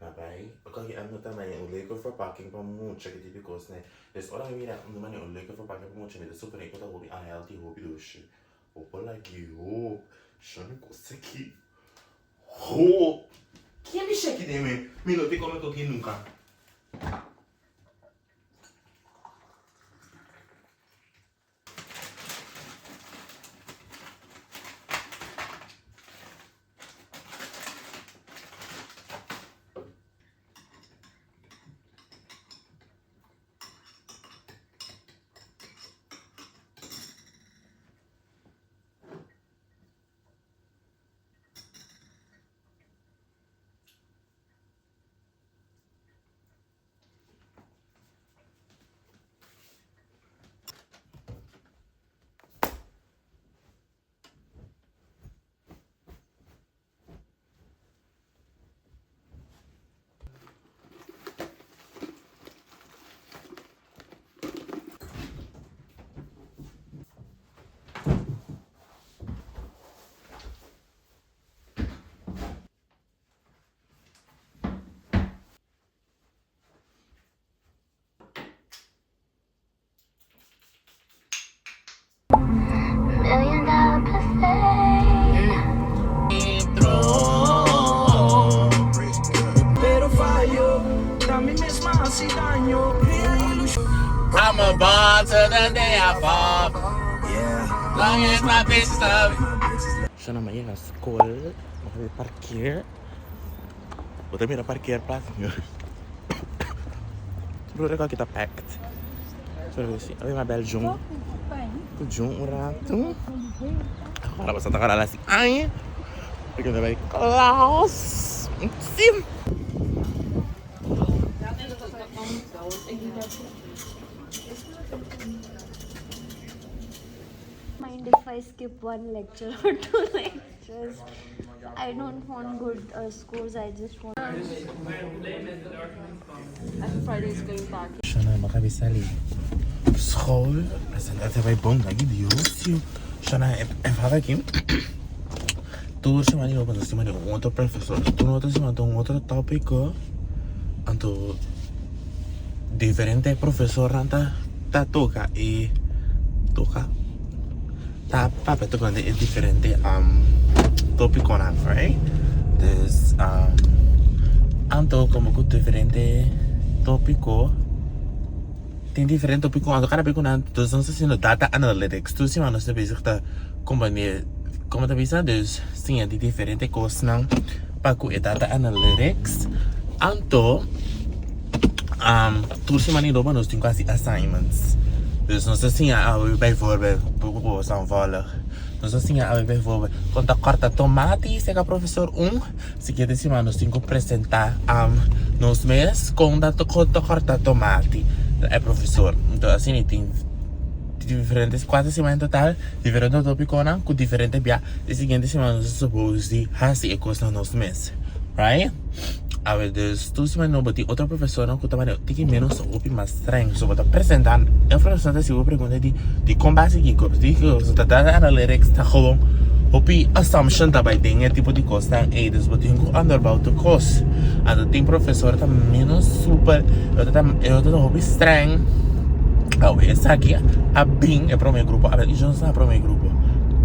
Ma bai, oko aki a nota mane un leuke verpakking pa mucha ki tipo kos ne. Dus ora mi mira un mane un leuke verpakking pa mucha mi ta supone ku ta hopi unhealthy, hopi dushi. Bo lagi hop, shami kos aki. Hop! Ken mi shaki den mi? Mi no tin kome koki nunka. I'm a ball to the day I fall. Long as my bitches love me. Shana ma yega school, ma habi parkeer. Bo ta mira parkeerplaats nu. Bro, rekò aki ta packed. Sorry, si. Abi ma bel Jun. Ku Jun un rato. Agora bo sa ta kora lasi aña. Porque ta bai klas. Si. Mind if I skip one lecture or two lectures? I don't want good scores, I just want. Shana, mi a kabe sali school. Presenta bai bon, danki Dios. Shana, e vak aki tur semana yo pasa stima di un otro profesor. Tur otro semana ta un otro topico. Anto diferente profesornan ta toca e toca. ta papia tocante e diferente topiconan, right? Dus anto como cu diferente topico tin diferente topico anto cada bes cu nan dus nos ta haciendo data analytics tur siman nos ta bezig ta compone como ta bisa dus siña di diferente cosnan pa cu e data analytics anto Tur siman di nobo nos tin ku hasi assignments. Dus nos ta siña awe bijvoorbeeld, poko ku boso a volg. Nos ta siña awe bijvoorbeeld kon ta kòrta tomati seka profesor un. Siguiente siman nos tin ku presentá nos mes kon ta kon ta kòrta tomati e profesor. Enton asina tin diferente kuater siman en total diferente topikonan ku diferente bia. E siguiente siman nos ta suppose di hasi e kosnan nos mes. Right? Awe dus tur siman nobo tin otro profesornan ku ta manda tiki menos hopi mas streng. So bo ta presenta e profesor ta hasi bo pregunta di dikon bo a hasi kiko di kiko so ta data analytics ta gewoon hopi assumption ta bai den e tipo di kosnan ey dus bo tin ku onderbouw tur kos. Anto tin profesor ta menos super e otro ta e otro ta hopi streng. Awe esaki a bin e prome grupo a bai i Johnson a prome grupo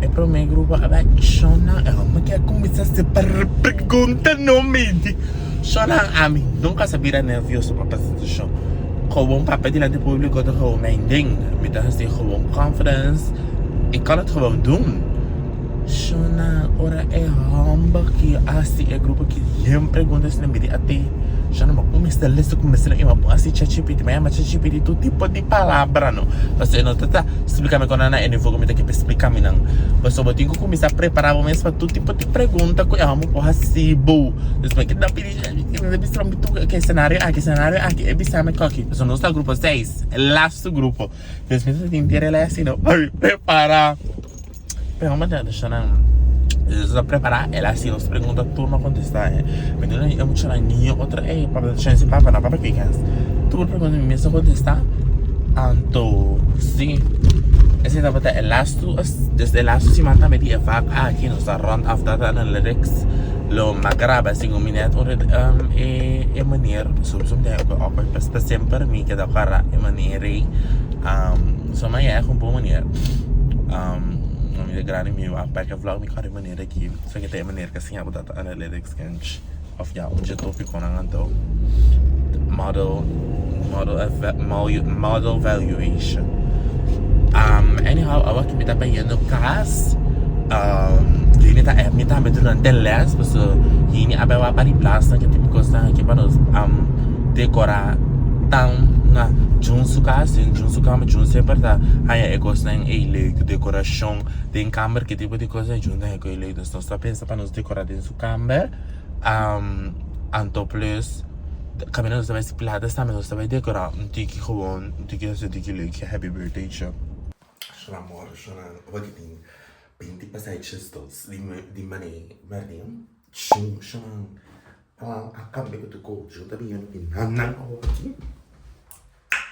e prome grupo a bai shona e homber ke a kuminsá separá pregunta no menti shona ami nunka sa bira nervioso pa presentashon gewoon papia dilanti publico ta gewoon mijn ding mi ta hasi gewoon confidence ik kan het gewoon doen shona ora e homber ke a hasi e grupo ke yen pregunta esei mi di ate shona mi a kuminsá lesa kuminsá i mi a pon hasi chatgpt mi a yama chatgpt tur tipo di palabra no pasobra e no ta ta splika mi kon nan na e nivo ku mi ta ke pa splika mi nan pasobra bo tin ku kuminsá prepará bo mes pa tur tipo di pregunta ku e hòmber por hasi bo dus mi a keda pidi mi ta bisa mi tur ke senario aki senario aki e bisa mi koki pasobra nos ta grupo seis e lastu grupo dus mi ta sinti relax asina pa mi prepará pero hòmber ta deshon nan nos ta prepará el a hasi nos pregunta tur no kontestá mi no e muchanan ni otro ey papia ta chance papa no papia kikas tur pregunta mi mes a kontestá anto si esei tabata e lastu des e lastu siman tambe di e vak aki nos ta rond af data analytics lo mi a graba segun mi net ora e e meneer soms mi ta awkward pa semper mi keda kòrda e meneer ei so mi a yega un bon meneer mi ta grandi mi wak bek e vlog mi kòrda e meneer aki so ta e meneer ku a siña bo data analytics kench Of ya un dje topiconan anto model model model valuation. Anyhow awa ki mi ta bayendo kas hini ta app mi tambe durante les paso hini a bai wak pa di plas nan ke tipo kosnan aki pa nos dekora tan na Jun su kas den Jun su kamer Jun semper ta haña e kosnan ei leuk dekorashon den kamer ke tipo di kos ei Jun ta haña e kos ei leuk dus nos ta pensa pa nos dekora den su kamber anto plus kaminda nos ta bai pilates tambe nos ta bai dekorá un tiki gewoon un tiki hasi un tiki leuk happy birthday cho. Shona mor shona ora ki tin binti pasai chistos di mane mardin shun shona a kambia ku tur kos shun ta bin yendo bin nan nan awor aki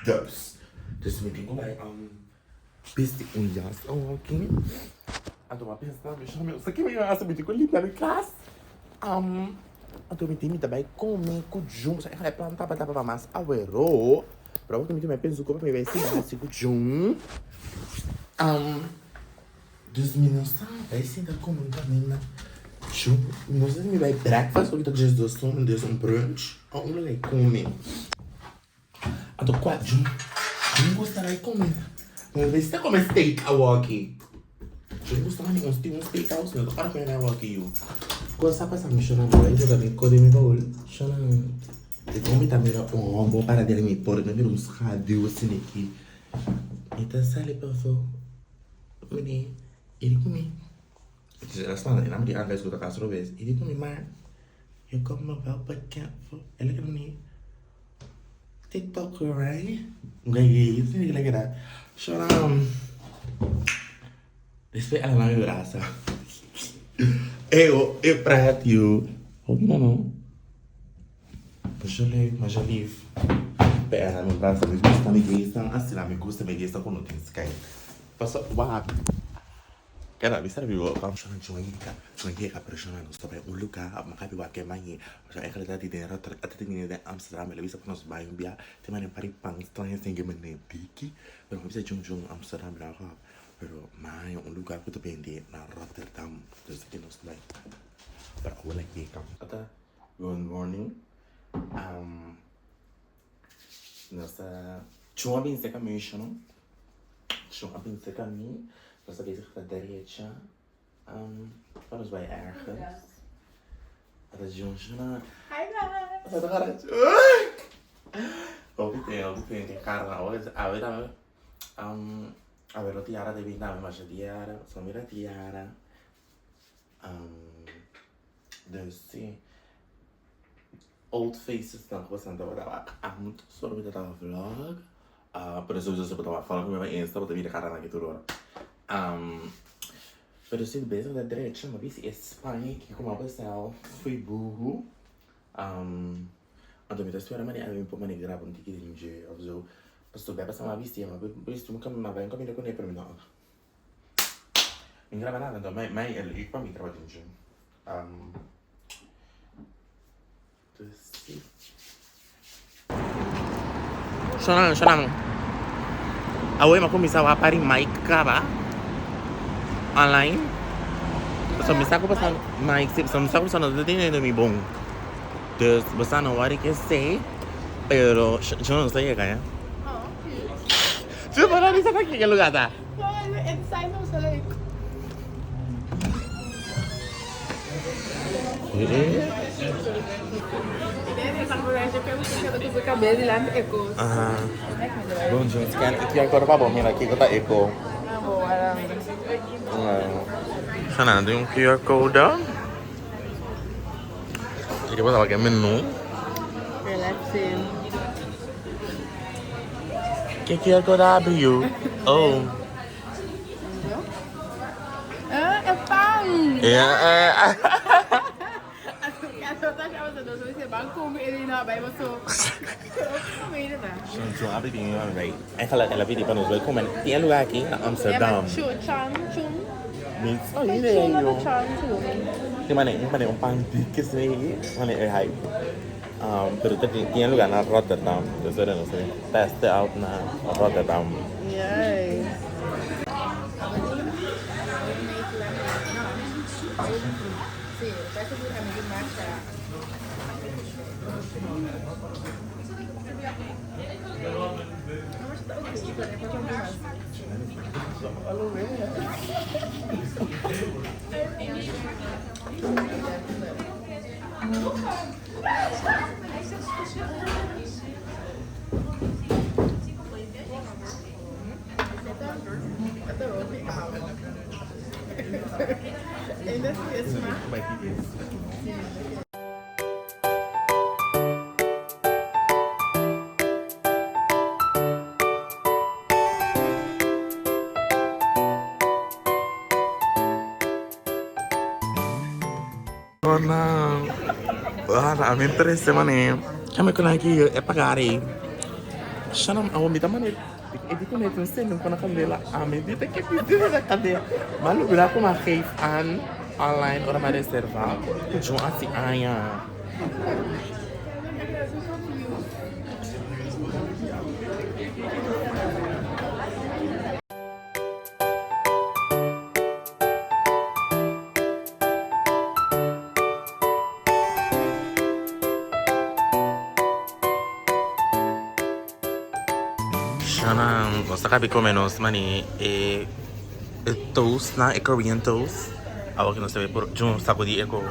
dus dus mi tin ku bai Bisti un jas awaki. Anto mi a pensa, mi shama mi usa ki mi hasi, mi tin ku limpia mi kas. Anto mi tin mi ta bai kome ku Jun, pasobra e plan tabata pa mas awero. Pero awor ku mi tin mi a pensa ku mi bai sinta hasi ku Jun. Dus mi no sa, bai sinta kome un kaminda. Jun, mi no sa si mi bai breakfast òf mi ta just dos un un brunch òf mi bai kome. Anto kua Jun Jun gusta bai kome Mi mester kome steak awoki Jun gusta mami un un steak house mi no ta ora kome awoki yu Kos a pasa mi shona mi bai buta mi kode mi baul shona Di kon mi ta mira un homber para den mi por mi mira un schaduw asina aki Mi ta sali paso Mene e di ku mi El a spanta e nan di antes ku ta kas robes e di ku mi maar je komt me wel bekend voor El a keda mi TikToker, right? Gay, sí, like that. So, después a la mi brasa. Eyo, e praat you. Hopi no no. Masha leuk, masha lief. Pera, mi brasa, mi gusta mi gaysnan asina, mi gusta mi gaysnan ku no tin skei. Paso, wak. Keda mi sera vivo kam shona chunga chunga pero shona nos ta bai un lugar maka biba ke mañe pasobra en realidad di den Rotterdam a ta tene den Amsterdam el a bisa pa nos bai un bia te mane un par di pan straño sin ke mane diki pero mi bisa chun chun Amsterdam bla bla. Pero mi a haña un lugar ku ta bende na Rotterdam. Dus aki nos ta bai. Pero awor a yega. Ata, good morning. Nos ta Chun a bin seka mi sho no. Chun a bin seka mi. Nos ta bezig ta derecha. Pa nos bai ergens. Ata Jun shona. Hi guys! Ata kara. Hopi ten, hopi ten ke kara. Awe tambe. Awe lo tiara te bin tambe masha tiara. So mira tiara. Dus si. Old faces nan ku boso tabata wak. Sorry mi ta taba vlog. Pero sowieso si bo ta wak follow mi pa Insta bo ta mira kara nan aki tur ora. Pero si bezig ta drecha mi a bisti e spaña aki ku mi a bestel fo'i buhu. Anto mi ta spera manera mi por manera graba un tiki den dje of zo. Pasobra bia pasá mi a bisti mi a bisti un mi a bai un kaminda kuné pero mi no mi graba nada anto mi el ik pa mi graba den dje. Shonam, shonam. Awe mi a kuminsá wak pari mic kaba online. Pasobra mi sa ku boso mic si, pasobra mi sa ku boso no ta tende mi bon. Dus boso no wòri ke esei, pero yo no sa yega ya. Yo no sa na ki lugá ta. Bon Jun scan e QR code pa bo mira kiko ta eco. Xana tin un QR code. Y ke pasa pa ke menu. Ke QR code a abri yu? Oh. Ah, e pan! Ja, eh. Chun a pidi mi bai. Eigenlijk el a pidi pa nos bai come tin e lugar aki na Amsterdam. Mi sa idea yo. Tin mane un mane un pan dik esei mane e hype. Pero ta tin e lugar na Rotterdam. Dus ora nos a test it out na Rotterdam. Yes. Ora mi trese mane kame ku nan ki e pagari shanam awo mi ta mane e di ku mi tin sende ku na kandela ami di ta ke di na kandela ma lubida ku ma geef aan online ora mi a reserva jun a si aña. Shana, nos ta kabi come nos mani e e toast nan, e Korean toast. Awor ki nos ta bay por Jun sacudi e ko.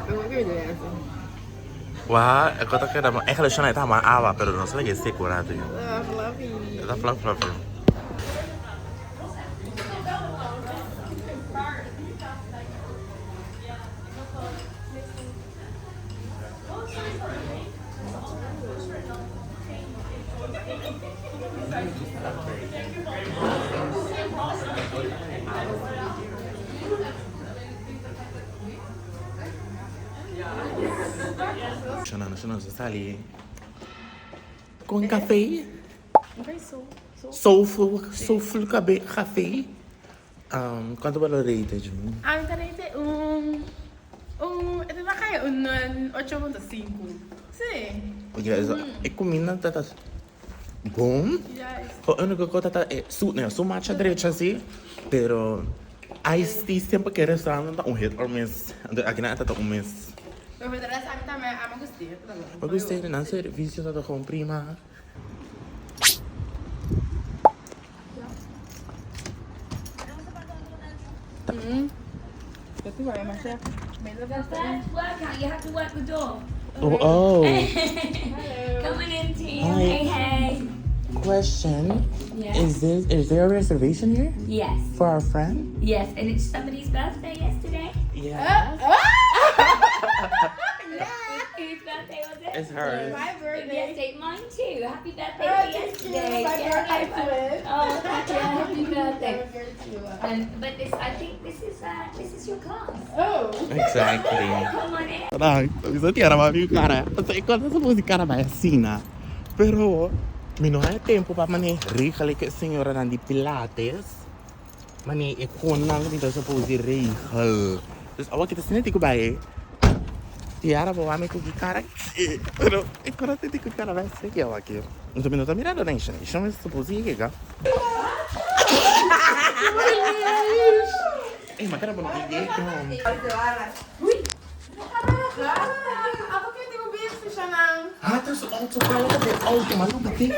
Wa, e ko ta keda bon. Eigenlijk Shana e ta hama awa, pero nos ta lage seco rato. E ta fluffy fluffy. Shana, nos a sali con café. Soulful, soulful café. Cuanto bo lo rate, Jun? Ami ta rate un, un, e ta kaya un 8.5. Si. E cuminda ta. Bon. E único cosa ta e su, no, su marcha derecha si, pero iced tea semper ke restaurant ta un hit or miss. Anto aki nan ta un miss. Pero voor de rest, ami tambe, ami gust'é. Mi gust'é, nan servicio ta gewoon prima. You have to work the door. Oh, oh. Come on in, team. Hi. Hey, hey. Question. Yeah. Is this is there a reservation here Yes. for our friend? Yes, and it's somebody's birthday yesterday. Yeah. Whose birthday was it? It's hers. My birthday. Yes, mine too. Happy birthday Oh, to thank you. yesterday. My Yeah, birthday. Oh, thank you. Happy birthday. Um, But this, I think this is this is your class. oh. Exactly. Come on in. Ay, bisa tiara mami cara. Sa ikaw sa música cara ba asina. Pero mi no hay tempo pa mane regel ik señora nan di pilates. Mane ik kon lang niet zo suppose regel. Dus awak kita sini tiku bae. Tiara bo mami ku cara. Pero ik kon het tiku cara ba se que awak. Então mi no ta mirando na isha. Isha me suppose llega. Ei, maar cara bo no idee. Ako kaya di mo biyak siya ng... Ah, het is auto, maar de auto, maar look at dit.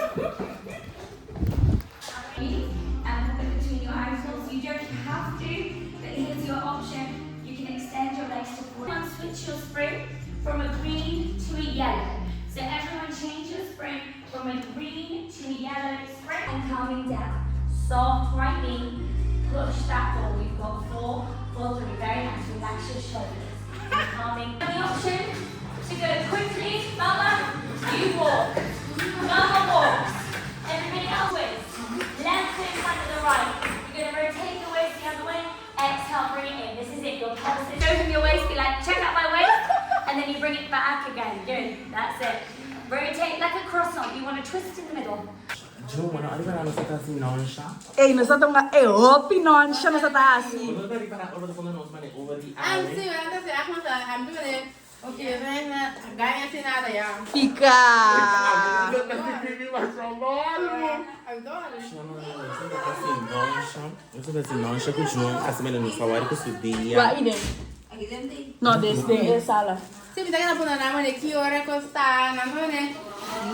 And put it between your ankles. You don't have to, but here's your option. You can extend your legs to four. Everyone switch your spring from a green to a yellow. So everyone change your spring from a green to a yellow spring and coming down. Soft right knee, push that ball. We've got four, four, three. Very nice. Relax your shoulders. Calming. The option to go quickly, Mama, you walk. Mama walks. Everybody else waits. Left foot in front of the right. You're gonna rotate the waist the other way. Exhale, bring it in. This is it. Your pulse is. Go from your waist, be like, check out my waist, and then you bring it back again. Good. That's it. Rotate like a croissant. You want to twist in the middle. Joe, maar nou arriba na nossa casa nonsha. Ei, nos ta tunga e hopi nonsha nos ta hasi. We moeten arriba na over de volgende ons maar over die I'm si, wala na siya. Ako sa, I'm doing it. Okay, na, gaya sinada ya. Fica. I'm done. Nonsha com João, assim mesmo no salário com o dia. No, desde e sala. Si, mi tayo na po na naman eh, ki ora ko sa, naman eh.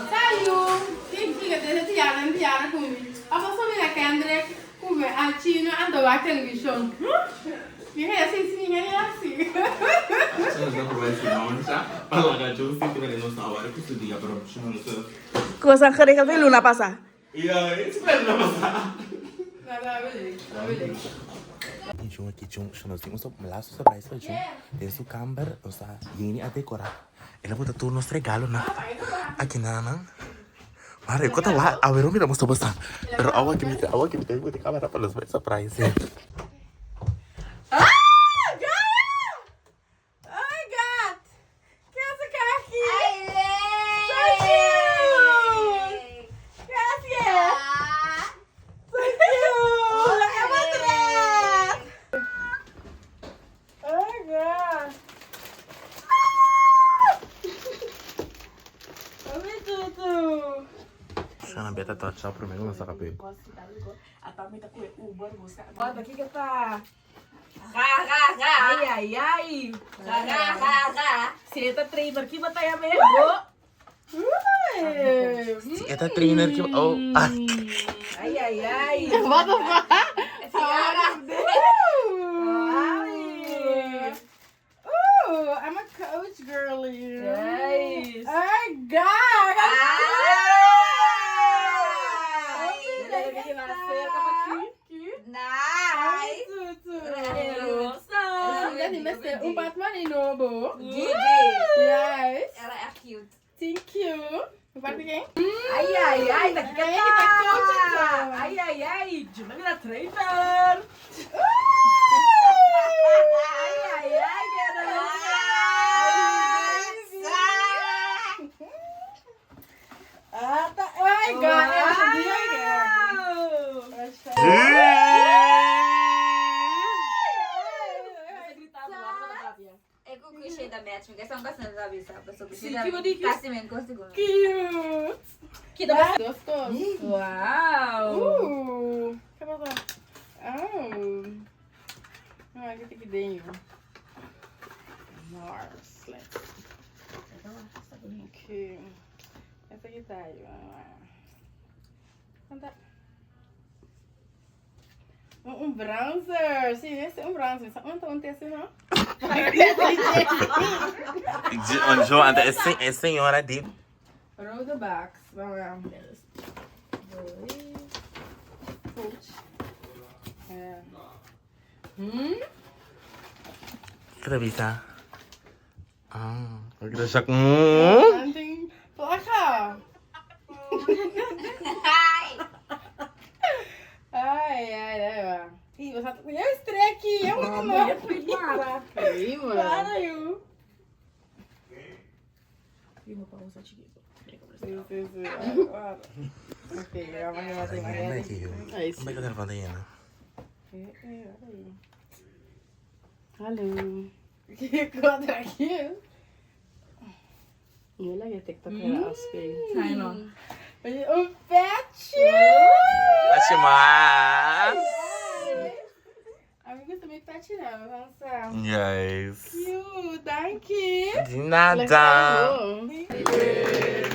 Tayo! Ti, figa, te tiara, tiara kumi. Ako sa mi na Kendrick, kumi, a chino, ando wa television. Mi kaya si, si, mi kaya si. Para no salário com o dia, pero Cosa geregeld de luna pasa. Ja, ik ben er maar. Na, na, wili, wili. João aqui, João, nós temos o laço surprise para João. Tem su camber, o sea, yeni a decorar. Ela bota tudo nos regalo na. Aqui na na. Mare, kota wa, a ver, mira, mosto basta. Pero agua que me agua que me tengo de cámara para los surprise. Ah! Gaia! Oh my God! Kesa kaki! So cute! Gracias! So cute! Look at my dress! Oh my God! Ah! Oh, my tutu! Shana beta touch up primeiro nessa cabelo. Bota aqui que tá. Ai, ai, ai. Se tá trainer aqui, bataya mesmo. Uy! Esta trainer que oh, ai. Ai, ai, ai. What the fuck? Ai. Ooh, I'm a coach girly. Yes. Oh my God! Nice! Nice! Un Batman nobo. Gigi. Yes. Ela é cute. Thank you. Wat again? Ai, ai, ai, daqui que Ai, tá. tá coach então. Ai, ai, ai, de uma mina trainer. Ai, ai, ai, garota. Ah, tá. Oh my God! Eu sabia. É que o clichê da match, porque são bastante sabe, sabe? Só Sim, que bonito. Casi me consigo. Cute! Kita basta. Dos kos. Wow. Ke pasa? Oh. No, aki tiki den yu. Mars. Ok. Esaki ta yu. Anda. Un bronzer. Sí, este un bronzer. Sa un un tesi no? Jo, anta e señora di. Rode box. Vamos ver. Coach. Hmm? Kita bisa. Ah, kita sak. Something. Plaka. Ai, ai, ai. Ih, você tá com eu estreque, eu muito não. Para, eu. Sí, sí, sí. Ok, vamos a ver. Ai, sí. Como é que eu telefone yena? Hallo. Kiko aqui. Eu like TikTok era afspelen. I know. Een petje! Petje mas. I'm going to make petje nou. Want, Yes. Cute, dank je. De nada. Lekker.